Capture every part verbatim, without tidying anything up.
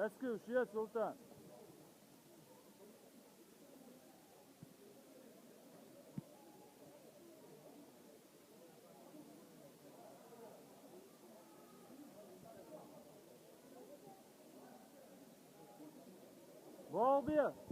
Eski uşuya Sultan. Bol bir.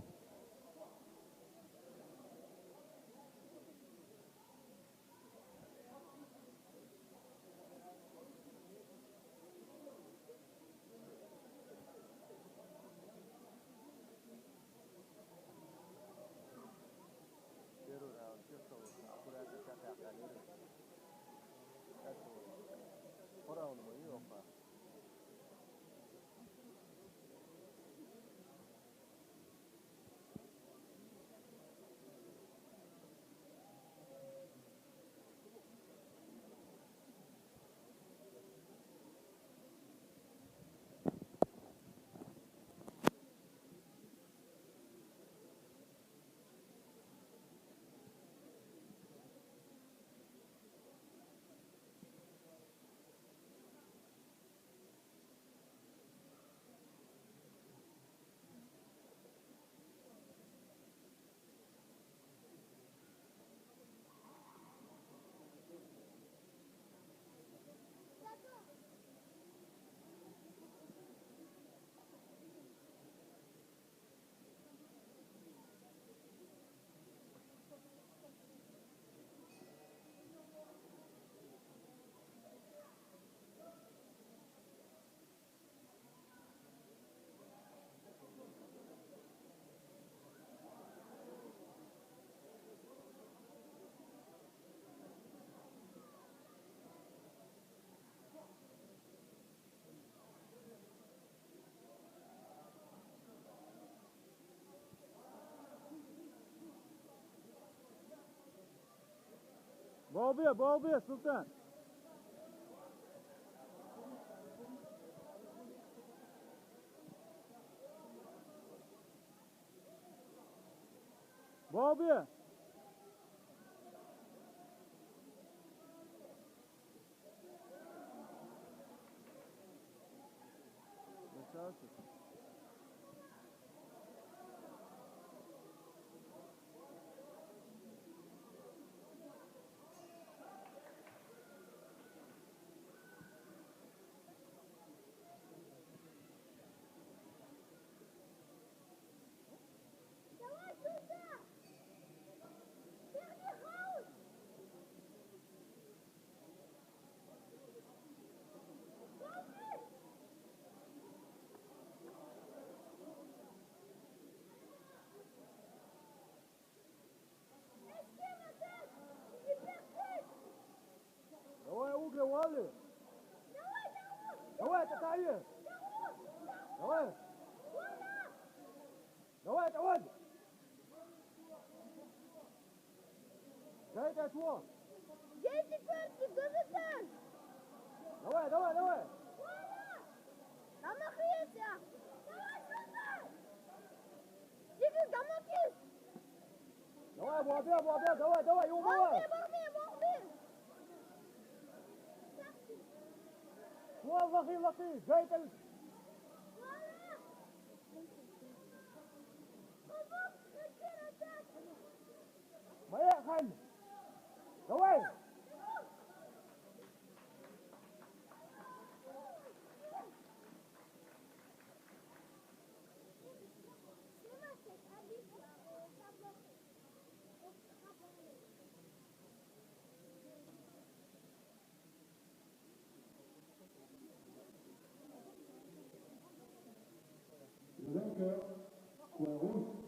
Bol bir, bol bir, Sultan. Bol bir. Давай, Угря, вали! Давай, давай! Давай, Татария! Давай! Давай, давай! Дайте, что? Дети, пятки, Дагестан! Давай, давай, давай! Валя! Там охренеть! Давай сюда! Дикий гамакис! Давай, молодец, молодец, давай, давай, его давай! Бомби, бомби, бомби! Что, лохи, лохи, дайте! Валя! Моя хань! Давай! Le vainqueur, coin rouge.